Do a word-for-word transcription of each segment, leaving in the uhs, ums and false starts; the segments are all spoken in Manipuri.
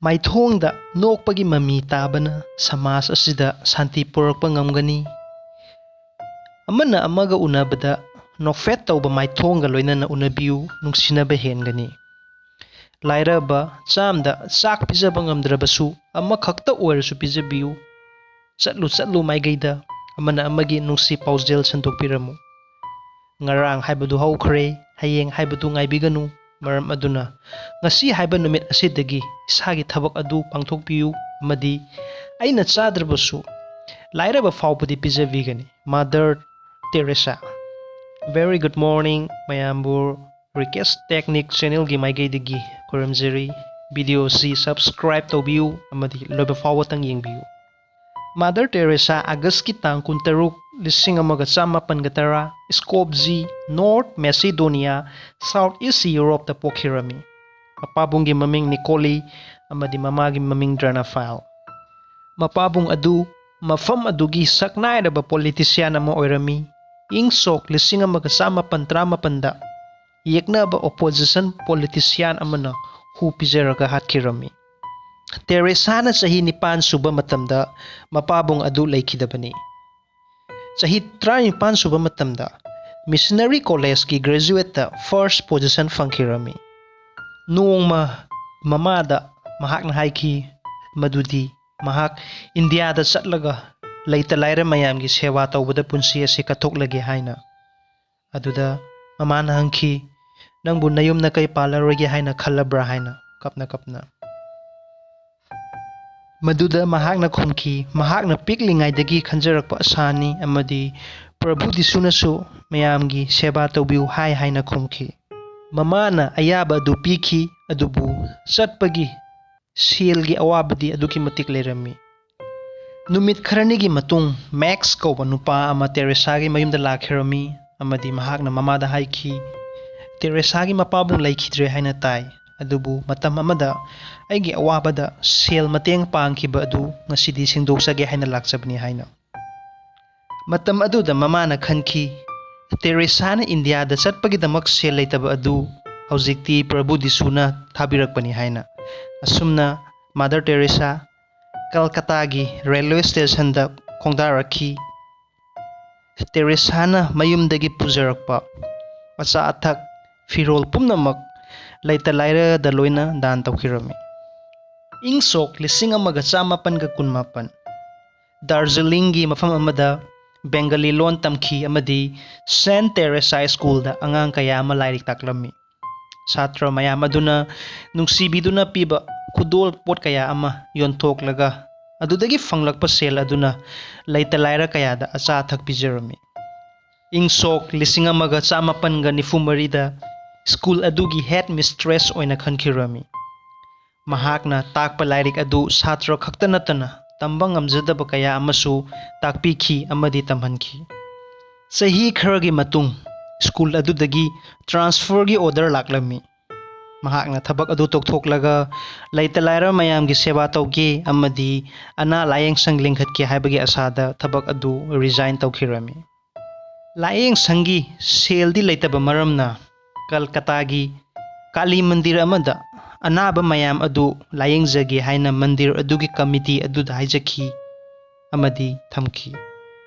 ꯃꯥꯏꯊꯣꯡꯗ ꯅꯣꯛꯄꯒꯤ ꯃꯃꯤ ꯇꯥꯕꯅ ꯁꯃꯥꯖ ꯑꯁꯤꯗ ꯁꯥꯟꯇꯤ ꯄꯨꯔꯛꯄ ꯉꯝꯒꯅꯤ꯫ ꯑꯃꯅ ꯑꯃꯒ ꯎꯅꯕꯗ ꯅꯣꯛꯐꯦꯠ ꯇꯧꯕ ꯃꯥꯏꯊꯣꯡꯒ ꯂꯣꯏꯅꯅ ꯎꯅꯕꯤꯌꯨ, ꯅꯨꯡꯁꯤꯅꯕ ꯍꯦꯟꯒꯅꯤ꯫ ꯂꯥꯏꯔꯕ ꯆꯥꯝꯗ ꯆꯥꯛ ꯄꯤꯖꯕ ꯉꯝꯗ꯭ꯔꯕꯁꯨ ꯑꯃꯈꯛꯇ ꯑꯣꯏꯔꯁꯨ ꯄꯤꯖꯕꯤꯌꯨ꯫ ꯆꯠꯂꯨ ꯆꯠꯂꯨ ꯃꯥꯏꯀꯩꯗ ꯑꯃꯅ ꯑꯃꯒꯤ ꯅꯨꯡꯁꯤ ꯄꯥꯎꯖꯦꯜ ꯁꯟꯗꯣꯛꯄꯤꯔꯝꯃꯨ꯫ ꯉꯔꯥꯡ ꯍꯥꯏꯕꯗꯨ ꯍꯧꯈ꯭ꯔꯦ, ꯍꯌꯦꯡ ꯍꯥꯏꯕꯗꯨ ꯉꯥꯏꯕꯤꯒꯅꯨ꯫ ꯃꯔꯝ ꯑꯗꯨꯅ ꯉꯁꯤ ꯍꯥꯏꯕ ꯅꯨꯃꯤꯠ ꯑꯁꯤꯗꯒꯤ ꯏꯁꯥꯒꯤ ꯊꯕꯛ ꯑꯗꯨ ꯄꯥꯡꯊꯣꯛꯄꯤꯌꯨ ꯑꯃꯗꯤ ꯑꯩꯅ ꯆꯥꯗ꯭ꯔꯕꯁꯨ ꯂꯥꯏꯔꯕ ꯐꯥꯎꯕꯗꯤ ꯄꯤꯖꯕꯤꯒꯅꯤ꯫ Mother Teresa꯫ Very good morning ꯃꯌꯥꯝꯕꯨ꯫ Request Technique channelꯒꯤ ꯃꯥꯏꯀꯩꯗꯒꯤ ꯈꯨꯔꯨꯝꯖꯔꯤ꯫ Video ꯑꯁꯤ subscribe ꯇꯧꯕꯤꯌꯨ ꯑꯃꯗꯤ ꯂꯣꯏꯕ ꯐꯥꯎꯕꯇꯪ ꯌꯦꯡꯕꯤꯌꯨ꯫ Mother Teresa Augustꯀꯤ ꯇꯥꯡ ꯀꯨꯟꯇꯔꯨꯛ, ꯂꯤꯁꯤꯡ ꯑꯃꯒ ꯆꯥꯃꯥꯄꯟꯒ ꯇꯔꯥ, Skopje, North Macedonia, South East Europeꯇ ꯄꯣꯛꯈꯤꯔꯝꯃꯤ꯫ ꯃꯄꯥꯕꯨꯡꯒꯤ ꯃꯃꯤꯡ Nikoli ꯑꯃꯗꯤ ꯃꯃꯥꯒꯤ ꯃꯃꯤꯡ Dranafail꯫ ꯃꯄꯥꯕꯨꯡ ꯑꯗꯨ ꯃꯐꯝ ꯑꯗꯨꯒꯤ ꯁꯛꯅꯥꯏꯔꯕ politician ꯑꯃ ꯑꯣꯏꯔꯝꯃꯤ꯫ ꯏꯪ ꯁꯣꯛ ꯂꯤꯁꯤꯡ ꯑꯃꯒ ꯆꯥꯃꯥꯄꯟ ꯇꯔꯥꯃꯥꯄꯟꯗ ꯌꯦꯛꯅꯕ opposition politician ꯑꯃꯅ ꯍꯨ ꯄꯤꯖꯔꯒ ꯍꯥꯠꯈꯤꯔꯝꯃꯤ꯫ ꯇꯦꯔꯦꯁꯥꯅ ꯆꯍꯤ ꯅꯤꯄꯥꯟ ꯁꯨꯕ ꯃꯇꯝꯗ ꯃꯄꯥꯕꯨꯡ ꯑꯗꯨ ꯂꯩꯈꯤꯗꯕꯅꯤ꯫ ꯆꯍꯤ ꯇꯔꯥꯅꯤꯄꯥꯟ ꯁꯨꯕ ꯃꯇꯝꯗ Missionary Collegeꯀꯤ graduateꯇ first position ꯐꯪꯈꯤꯔꯝꯃꯤ꯫ ꯅꯣꯡꯃ ꯃꯃꯥꯗ ꯃꯍꯥꯛꯅ ꯍꯥꯏꯈꯤ ꯃꯗꯨꯗꯤ ꯃꯍꯥꯛ ꯏꯟꯗꯤꯌꯥꯗ ꯆꯠꯂꯒ ꯂꯩꯇ ꯂꯥꯏꯔ ꯃꯌꯥꯝꯒꯤ ꯁꯦꯕꯥ ꯇꯧꯕꯗ ꯄꯨꯟꯁꯤ ꯑꯁꯤ ꯀꯠꯊꯣꯛꯂꯒꯦ ꯍꯥꯏꯅ꯫ ꯑꯗꯨꯗ ꯃꯃꯥꯅ ꯍꯪꯈꯤ, "ꯅꯪꯕꯨ ꯅꯌꯨꯝ ꯅꯀꯩ ꯄꯥꯜꯂꯔꯣꯏꯒꯦ ꯍꯥꯏꯅ ꯈꯜꯂꯕ꯭ꯔꯥ?" ꯍꯥꯏꯅ ꯀꯞꯅ ꯀꯞꯅ꯫ ꯃꯗꯨꯗ ꯃꯍꯥꯛꯅ ꯈꯨꯝꯈꯤ, ꯃꯍꯥꯛꯅ ꯄꯤꯛꯂꯤꯉꯩꯗꯒꯤ ꯈꯟꯖꯔꯛꯄ ꯑꯁꯥꯅꯤ ꯑꯃꯗꯤ ꯄ꯭ꯔꯚꯨ ꯖꯤꯁꯨꯅꯁꯨ ꯃꯌꯥꯝꯒꯤ ꯁꯦꯕꯥ ꯇꯧꯕꯤꯌꯨ ꯍꯥꯏ ꯍꯥꯏꯅ ꯈꯨꯝꯈꯤ꯫ ꯃꯃꯥꯅ ꯑꯌꯥꯕ ꯑꯗꯨ ꯄꯤꯈꯤ, ꯑꯗꯨꯕꯨ ꯆꯠꯄꯒꯤ ꯁꯦꯜꯒꯤ ꯑꯋꯥꯕꯗꯤ ꯑꯗꯨꯛꯀꯤ ꯃꯇꯤꯛ ꯂꯩꯔꯝꯃꯤ꯫ ꯅꯨꯃꯤꯠ ꯈꯔꯅꯤꯒꯤ ꯃꯇꯨꯡ, ꯃꯦꯛꯁ ꯀꯧꯕ ꯅꯨꯄꯥ ꯑꯃ ꯇꯦꯔꯦꯁꯥꯒꯤ ꯃꯌꯨꯝꯗ ꯂꯥꯛꯈꯤꯔꯝꯃꯤ ꯑꯃꯗꯤ ꯃꯍꯥꯛꯅ ꯃꯃꯥꯗ ꯍꯥꯏꯈꯤ, "ꯇꯦꯔꯦꯁꯥꯒꯤ ꯃꯄꯥꯕꯨꯡ ꯂꯩꯈꯤꯗ꯭ꯔꯦ ꯍꯥꯏꯅ ꯇꯥꯏ, ꯑꯗꯨꯕꯨ ꯃꯇꯝ ꯑꯃꯗ ꯑꯩꯒꯤ ꯑꯋꯥꯕꯗ ꯁꯦꯜ ꯃꯇꯦꯡ ꯄꯥꯡꯈꯤꯕ ꯑꯗꯨ ꯉꯁꯤꯗꯤ ꯁꯦꯡꯗꯣꯛꯆꯒꯦ ꯍꯥꯏꯅ ꯂꯥꯛꯆꯕꯅꯤ" ꯍꯥꯏꯅ꯫ ꯃꯇꯝ ꯑꯗꯨꯗ ꯃꯃꯥꯅ ꯈꯟꯈꯤ, "ꯇꯦꯔꯦꯁꯥꯅ ꯏꯟꯗꯤꯌꯥꯗ ꯆꯠꯄꯒꯤꯗꯃꯛ ꯁꯦꯜ ꯂꯩꯇꯕ ꯑꯗꯨ ꯍꯧꯖꯤꯛꯇꯤ ꯄ꯭ꯔꯚꯨ ꯖꯤꯁꯨꯅ ꯊꯥꯕꯤꯔꯛꯄꯅꯤ" ꯍꯥꯏꯅ꯫ ꯑꯁꯨꯝꯅ Mother Teresa ꯀꯜꯀꯇꯥꯒꯤ ꯔꯦꯜꯋꯦ ꯁ꯭ꯇꯦꯁꯟꯗ ꯈꯣꯡꯗꯥꯔꯛꯈꯤ꯫ ꯇꯦꯔꯦꯁꯥꯅ ꯃꯌꯨꯝꯗꯒꯤ ꯄꯨꯖꯔꯛꯄ ꯑꯆꯥ ꯑꯊꯛ, ꯐꯤꯔꯣꯜ ꯄꯨꯝꯅꯃꯛ ꯂꯩꯇ ꯂꯥꯏꯔꯗ ꯂꯣꯏꯅ ꯗꯥꯟ ꯇꯧꯈꯤꯔꯝꯃꯤ꯫ ꯏꯪ ꯁꯣꯛ ꯂꯤꯁꯤꯡ ꯑꯃꯒ ꯆꯥꯃꯥꯄꯟꯒ ꯀꯨꯟꯃꯥꯄꯟ, ꯗꯥꯔꯖꯤꯂꯤꯡꯒꯤ ꯃꯐꯝ ꯑꯃꯗ ꯕꯦꯡꯒꯂꯤ ꯂꯣꯟ ꯇꯝꯈꯤ ꯑꯃꯗꯤ ꯁꯦꯟꯠ ꯇꯦꯔꯦꯁꯥ ꯁ꯭ꯀꯨꯜꯗ ꯑꯉꯥꯡ ꯀꯌꯥ ꯑꯃ ꯂꯥꯏꯔꯤꯛ ꯇꯥꯛꯂꯝꯃꯤ꯫ ꯁꯥꯇ꯭ꯔ ꯃꯌꯥꯝ ꯑꯗꯨꯅ ꯅꯨꯡꯁꯤꯕꯤꯗꯨꯅ ꯄꯤꯕ ꯈꯨꯗꯣꯜ ꯄꯣꯠ ꯀꯌꯥ ꯑꯃ ꯌꯣꯟꯊꯣꯛꯂꯒ ꯑꯗꯨꯗꯒꯤ ꯐꯪꯂꯛꯄ ꯁꯦꯜ ꯑꯗꯨꯅ ꯂꯩꯇ ꯂꯥꯏꯔ ꯀꯌꯥꯗ ꯑꯆꯥ ꯑꯊꯛ ꯄꯤꯖꯔꯝꯃꯤ꯫ ꯏꯪ ꯁꯣꯛ ꯂꯤꯁꯤꯡ ꯑꯃꯒ ꯆꯥꯃꯥꯄꯟꯒ ꯅꯤꯐꯨ ꯃꯔꯤꯗ ꯁ꯭ꯀꯨꯜ ꯑꯗꯨꯒꯤ ꯍꯦꯗ ꯃꯤꯁꯇ꯭ꯔꯦꯁ ꯑꯣꯏꯅ ꯈꯟꯈꯤꯔꯝꯃꯤ꯫ ꯃꯍꯥꯛꯅ ꯇꯥꯛꯄ ꯂꯥꯏꯔꯤꯛ ꯑꯗꯨ ꯁꯥꯇ꯭ꯔ ꯈꯛꯇ ꯅꯠꯇꯅ ꯇꯝꯕ ꯉꯝꯖꯗꯕ ꯀꯌꯥ ꯑꯃꯁꯨ ꯇꯥꯛꯄꯤꯈꯤ ꯑꯃꯗꯤ ꯇꯝꯍꯟꯈꯤ꯫ ꯆꯍꯤ ꯈꯔꯒꯤ ꯃꯇꯨꯡ ꯁ꯭ꯀꯨꯜ ꯑꯗꯨꯗꯒꯤ ꯇ꯭ꯔꯥꯟꯁꯐꯔꯒꯤ ꯑꯣꯔꯗꯔ ꯂꯥꯛꯂꯝꯃꯤ꯫ ꯃꯍꯥꯛꯅ ꯊꯕꯛ ꯑꯗꯨ ꯇꯣꯛꯊꯣꯛꯂꯒ ꯂꯩꯇ ꯂꯥꯏꯔ ꯃꯌꯥꯝꯒꯤ ꯁꯦꯕꯥ ꯇꯧꯒꯦ ꯑꯃꯗꯤ ꯑꯅꯥ ꯂꯥꯌꯦꯡ ꯁꯪ ꯂꯤꯡꯈꯠꯀꯦ ꯍꯥꯏꯕꯒꯤ ꯑꯁꯥꯗ ꯊꯕꯛ ꯑꯗꯨ ꯔꯤꯖꯥꯏꯟ ꯇꯧꯈꯤꯔꯝꯃꯤ꯫ ꯂꯥꯌꯦꯡ ꯁꯪꯒꯤ ꯁꯦꯜꯗꯤ ꯂꯩꯇꯕ ꯃꯔꯝꯅ ꯀꯜꯀꯇꯥꯒꯤ ꯀꯥꯂꯤ ꯃꯟꯗꯤꯔ ꯑꯃꯗ ꯑꯅꯥꯕ ꯃꯌꯥꯝ ꯑꯗꯨ ꯂꯥꯌꯦꯡꯖꯒꯦ ꯍꯥꯏꯅ ꯃꯟꯗꯤꯔ ꯑꯗꯨꯒꯤ ꯀꯃꯤꯇꯤ ꯑꯗꯨꯗ ꯍꯥꯏꯖꯈꯤ ꯑꯃꯗꯤ ꯊꯝꯈꯤ꯫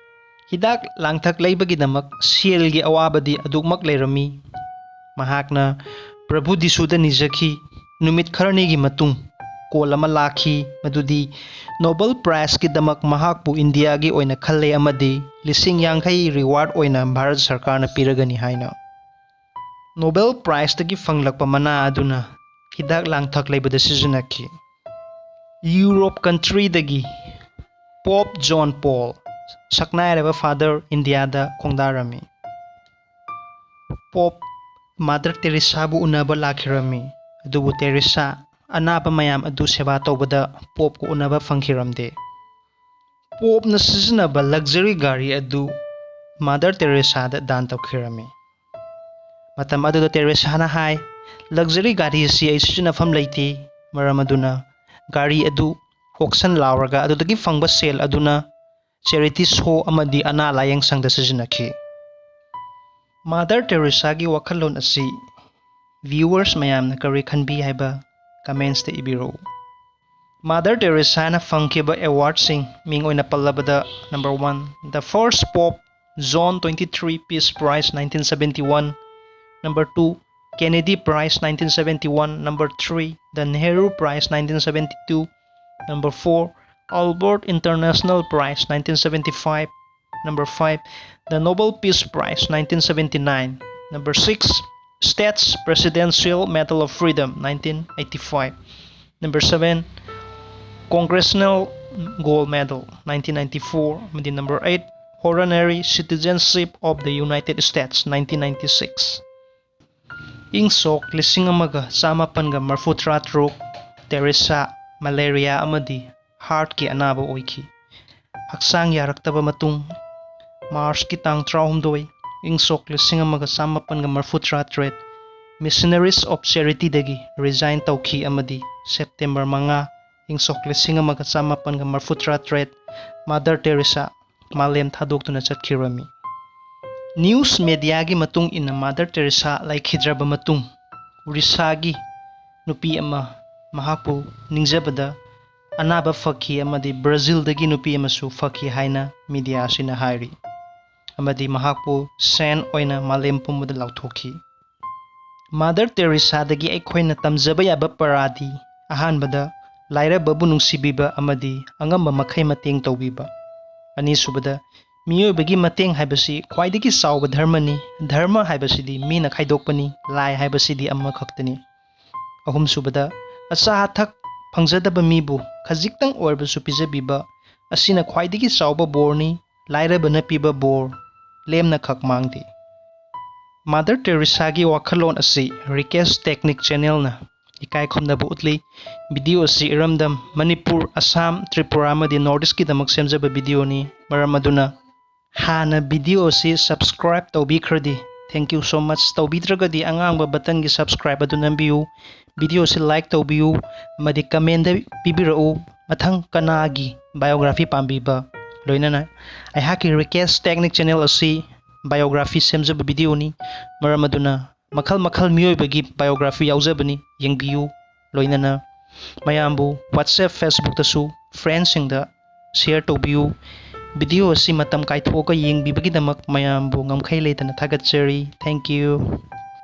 ꯍꯤꯗꯥꯛ ꯂꯥꯡꯊꯛ ꯂꯩꯕꯒꯤꯗꯃꯛ ꯁꯦꯜꯒꯤ ꯑꯋꯥꯕꯗꯤ ꯑꯗꯨꯃꯛ ꯂꯩꯔꯝꯃꯤ꯫ ꯃꯍꯥꯛꯅ ꯄ꯭ꯔꯚꯨ ꯗꯤꯁꯨꯗ ꯅꯤꯖꯈꯤ꯫ ꯅꯨꯃꯤꯠ ꯈꯔꯅꯤꯒꯤ ꯃꯇꯨꯡ ꯀꯣꯜ ꯑꯃ ꯂꯥꯛꯈꯤ, ꯃꯗꯨꯗꯤ ꯅꯣꯕꯦꯜ ꯄ꯭ꯔꯥꯏꯖꯀꯤꯗꯃꯛ ꯃꯍꯥꯛꯄꯨ ꯏꯟꯗꯤꯌꯥꯒꯤ ꯑꯣꯏꯅ ꯈꯜꯂꯦ ꯑꯃꯗꯤ ꯂꯤꯁꯤꯡ ꯌꯥꯡꯈꯩ ꯔꯤꯋꯥꯔꯗ ꯑꯣꯏꯅ ꯚꯥꯔꯠ ꯁꯔꯀꯥꯔꯅ ꯄꯤꯔꯒꯅꯤ ꯍꯥꯏꯅ꯫ ꯅꯣꯕꯦꯜ ꯄ꯭ꯔꯥꯏꯖꯇꯒꯤ ꯐꯪꯂꯛꯄ ꯃꯅꯥ ꯑꯗꯨꯅ ꯍꯤꯗꯥꯛ ꯂꯥꯡꯊꯛ ꯂꯩꯕꯗ ꯁꯤꯖꯤꯟꯅꯈꯤ꯫ ꯌꯨꯔꯣꯞ ꯀꯟꯇ꯭ꯔꯤꯗꯒꯤ ꯄꯣꯞ ꯖꯣꯟ ꯄꯣꯜ, ꯁꯛꯅꯥꯏꯔꯕ ꯐꯥꯗꯔ, ꯏꯟꯗꯤꯌꯥꯗ ꯈꯣꯡꯗꯥꯔꯝꯃꯤ꯫ ꯄꯣꯞ ꯃꯥꯗꯔ ꯇꯦꯔꯦꯁꯥꯕꯨ ꯎꯅꯕ ꯂꯥꯛꯈꯤꯔꯝꯃꯤ, ꯑꯗꯨꯕꯨ ꯇꯦꯔꯦꯁꯥ ꯑꯅꯥꯕ ꯃꯌꯥꯝ ꯑꯗꯨ ꯁꯦꯕꯥ ꯇꯧꯕꯗ ꯄꯣꯞꯀ ꯎꯅꯕ ꯐꯪꯈꯤꯔꯝꯗꯦ꯫ ꯄꯣꯞꯅ ꯁꯤꯖꯤꯟꯅꯕ ꯂꯛꯖꯔꯤ ꯒꯥꯔꯤ ꯑꯗꯨ ꯃꯥꯗꯔ ꯇꯦꯔꯦꯁꯥꯗ ꯗꯥꯟ ꯇꯧꯈꯤꯔꯝꯃꯤ꯫ ꯃꯇꯝ ꯑꯗꯨꯗ ꯇꯦꯔꯦꯁꯥꯅ ꯍꯥꯏ, "ꯂꯛꯖꯔꯤ ꯒꯥꯔꯤ ꯑꯁꯤ ꯑꯩ ꯁꯤꯖꯤꯟꯅꯐꯝ ꯂꯩꯇꯦ, ꯃꯔꯝ ꯑꯗꯨꯅ ꯒꯥꯔꯤ ꯑꯗꯨ ꯑꯣꯛꯁꯟ ꯂꯥꯎꯔꯒ ꯑꯗꯨꯗꯒꯤ ꯐꯪꯕ ꯁꯦꯜ ꯑꯗꯨꯅ ꯆꯦꯔꯤꯇꯤ ꯁꯣ ꯑꯃꯗꯤ ꯑꯅꯥ ꯂꯥꯌꯦꯡ ꯁꯪꯗ ꯁꯤꯖꯤꯟꯅꯈꯤ"꯫ ꯃꯥꯗꯔ ꯇꯦꯔꯦꯁꯥꯒꯤ ꯋꯥꯈꯜꯂꯣꯟ ꯑꯁꯤ ꯚ꯭ꯌꯨꯋꯔꯁ ꯃꯌꯥꯝꯅ ꯀꯔꯤ ꯈꯟꯕꯤ ꯍꯥꯏꯕ ꯀꯃꯦꯟꯠꯁꯇ ꯏꯕꯤꯔꯛꯎ꯫ Mother Teresaꯅ ꯐꯪꯈꯤꯕ ꯑꯦꯋꯥꯔꯗꯁꯤꯡ ꯃꯤꯡ ꯑꯣꯏꯅ ꯄꯜꯂꯕꯗ, number one, the first Pope John twenty-three Peace Prize, nineteen seventy-one. Number two, Kennedy Prize, nineteen seventy-one. Number three, the Nehru Prize, nineteen seventy-two. Number four, Albert International Prize, nineteen seventy-five. Number five, the Nobel Peace Prize, nineteen seventy-nine. Number six, States Presidential Medal of Freedom, nineteen eighty-five. Number seven, Congressional Gold Medal, nineteen ninety-four, ꯑꯃꯗꯤ number eight, Honorary Citizenship of the United States, nineteen ninety-six. ꯏꯪ ꯁꯣꯛ ꯂꯤꯁꯤꯡ ꯑꯃꯒ ꯆꯥꯃꯥꯄꯟꯒ ꯃꯔꯐꯨ ꯇꯔꯥ ꯇꯔꯨꯛ, ꯇꯦꯔꯦꯁꯥ ꯃꯦꯂꯦꯔꯤꯌꯥ ꯑꯃꯗꯤ ꯍꯥꯔꯠꯀꯤ ꯑꯅꯥꯕ ꯑꯣꯏꯈꯤ꯫ ꯍꯛꯆꯥꯡ ꯌꯥꯔꯛꯇꯕ ꯃꯇꯨꯡ, ꯃꯥꯔꯆꯀꯤ ꯇꯥꯡ ꯇꯔꯥꯍꯨꯝꯗꯣꯏ, ꯏꯪ ꯁꯣꯛ ꯂꯤꯁꯤꯡ ꯑꯃꯒ ꯆꯥꯃꯥꯄꯟꯒ ꯃꯔꯐꯨ ꯇꯔꯥ ꯇꯔꯦꯠ, Missionaries of Charityꯗꯒꯤ resign ꯇꯧꯈꯤ ꯑꯃꯗꯤ ꯁꯦꯞꯇꯦꯝꯕꯔ ꯃꯉꯥ, ꯏꯪ ꯁꯣꯛ ꯂꯤꯁꯤꯡ ꯑꯃꯒ ꯆꯥꯃꯥꯄꯟꯒ ꯃꯔꯐꯨ ꯇꯔꯥ ꯇꯔꯦꯠ, ꯃꯥꯗꯔ ꯇꯦꯔꯦꯁꯥ ꯃꯥꯂꯦꯝ ꯊꯥꯗꯣꯛꯇꯨꯅ ꯆꯠꯈꯤꯔꯝꯃꯤ꯫ ꯅ꯭ꯌꯨꯁ ꯃꯦꯗꯤꯌꯥꯒꯤ ꯃꯇꯨꯡ ꯏꯟꯅ, ꯃꯥꯗꯔ ꯇꯦꯔꯦꯁꯥ ꯂꯩꯈꯤꯗ꯭ꯔꯕ ꯃꯇꯨꯡ, ꯑꯣꯔꯤꯁꯥꯒꯤ ꯅꯨꯄꯤ ꯑꯃ ꯃꯍꯥꯛꯄꯨ ꯅꯤꯡꯖꯕꯗ ꯑꯅꯥꯕ ꯐꯈꯤ ꯑꯃꯗꯤ ꯕ꯭ꯔꯥꯖꯤꯜꯗꯒꯤ ꯅꯨꯄꯤ ꯑꯃꯁꯨ ꯐꯈꯤ ꯍꯥꯏꯅ ꯃꯤꯗꯤꯌꯥ ꯑꯁꯤꯅ ꯍꯥꯏꯔꯤ, ꯑꯃꯗꯤ ꯃꯍꯥꯛꯄꯨ ꯁꯦꯟ ꯑꯣꯏꯅ ꯃꯥꯂꯦꯝ ꯄꯨꯝꯕꯗ ꯂꯥꯎꯊꯣꯛꯈꯤ꯫ ꯃꯥꯗꯔ ꯇꯦꯔꯦꯁꯥꯗꯒꯤ ꯑꯩꯈꯣꯏꯅ ꯇꯝꯖꯕ ꯌꯥꯕ ꯄꯔꯥꯗꯤ, ꯑꯍꯥꯟꯕꯗ, ꯂꯥꯏꯔꯕꯕꯨ ꯅꯨꯡꯁꯤꯕꯤꯕ ꯑꯃꯗꯤ ꯑꯉꯝꯕ ꯃꯈꯩ ꯃꯇꯦꯡ ꯇꯧꯕꯤꯕ꯫ ꯑꯅꯤꯁꯨꯕꯗ, ꯃꯤꯑꯣꯏꯕꯒꯤ ꯃꯇꯦꯡ ꯍꯥꯏꯕꯁꯤ ꯈ꯭ꯋꯥꯏꯗꯒꯤ ꯆꯥꯎꯕ ꯙꯔꯃꯅꯤ꯫ ꯙꯔꯃ ꯍꯥꯏꯕꯁꯤꯗꯤ ꯃꯤꯅ ꯈꯥꯏꯗꯣꯛꯄꯅꯤ, ꯂꯥꯏ ꯍꯥꯏꯕꯁꯤꯗꯤ ꯑꯃꯈꯛꯇꯅꯤ꯫ ꯑꯍꯨꯝꯁꯨꯕꯗ, ꯑꯆꯥ ꯑꯊꯛ ꯐꯪꯖꯗꯕ ꯃꯤꯕꯨ ꯈꯖꯤꯛꯇꯪ ꯑꯣꯏꯔꯕꯁꯨ ꯄꯤꯖꯕꯤꯕ ꯑꯁꯤꯅ ꯈ꯭ꯋꯥꯏꯗꯒꯤ ꯆꯥꯎꯕ ꯕꯣꯔꯅꯤ꯫ ꯂꯥꯏꯔꯕꯅ ꯄꯤꯕ ꯕꯣꯔ ꯂꯦꯝꯅꯈꯛ ꯃꯥꯡꯗꯦ꯫ ꯃꯥꯗꯔ ꯇꯦꯔꯦꯁꯥꯒꯤ ꯋꯥꯈꯜꯂꯣꯟ ꯑꯁꯤ ꯔꯤꯀꯦꯁ ꯇꯦꯛꯅꯤꯛ ꯆꯦꯅꯦꯜꯅ ꯏꯀꯥꯏ ꯈꯨꯝꯅꯕ ꯎꯠꯂꯤ꯫ ꯚꯤꯗꯤꯑꯣ ꯑꯁꯤ ꯏꯔꯝꯗꯝ ꯃꯅꯤꯄꯨꯔ, ꯑꯁꯥꯝ, ꯇ꯭ꯔꯤꯄꯨꯔꯥ ꯑꯃꯗꯤ ꯅꯣꯔꯠ ꯏꯁꯀꯤꯗꯃꯛ ꯁꯦꯝꯖꯕ ꯚꯤꯗꯤꯑꯣꯅꯤ꯫ ꯃꯔꯝ ꯑꯗꯨꯅ ꯍꯥꯟꯅ ꯚꯤꯗꯤꯑꯣ ꯑꯁꯤ subscribe ꯇꯧꯕꯤꯈ꯭ꯔꯗꯤ, thank you so much, ꯇꯧꯕꯤꯗ꯭ꯔꯒꯗꯤ ꯑꯉꯥꯡꯕ ꯕꯇꯟꯒꯤ subscribe ꯑꯗꯨ ꯅꯝꯕꯤꯌꯨ꯫ ꯚꯤꯗꯤꯑꯣ ꯑꯁꯤ like ꯇꯧꯕꯤꯌꯨ ꯑꯃꯗꯤ comment ꯄꯤꯕꯤꯔꯛꯎ꯫ ꯃꯊꯪ ꯀꯅꯥꯒꯤ biography ꯄꯥꯝꯕꯤꯕ? ꯂꯣꯏꯅꯅ ꯑꯩꯍꯥꯛꯀꯤ ꯔꯤꯀꯦꯁ ꯇꯦꯛꯅꯤꯛ ꯆꯦꯅꯦꯜ ꯑꯁꯤ biography ꯁꯦꯝꯖꯕ ꯚꯤꯗꯤꯑꯣꯅꯤ꯫ ꯃꯔꯝ ꯑꯗꯨꯅ ꯃꯈꯜ ꯃꯈꯜ ꯃꯤꯑꯣꯏꯕꯒꯤ biography ꯌꯥꯎꯖꯕꯅꯤ, ꯌꯦꯡꯕꯤꯌꯨ꯫ ꯂꯣꯏꯅꯅ ꯃꯌꯥꯝꯕꯨ WhatsApp, Facebookꯇꯁꯨ friendsꯁꯤꯡꯗ share ꯇꯧꯕꯤꯌꯨ꯫ Video ꯑꯁꯤ ꯃꯇꯝ ꯀꯥꯏꯊꯣꯛꯑꯒ ꯌꯦꯡꯕꯤꯕꯒꯤꯗꯃꯛ ꯃꯌꯥꯝꯕꯨ ꯉꯝꯈꯩ ꯂꯩꯇꯅ ꯊꯥꯒꯠꯆꯔꯤ꯫ Thank you꯫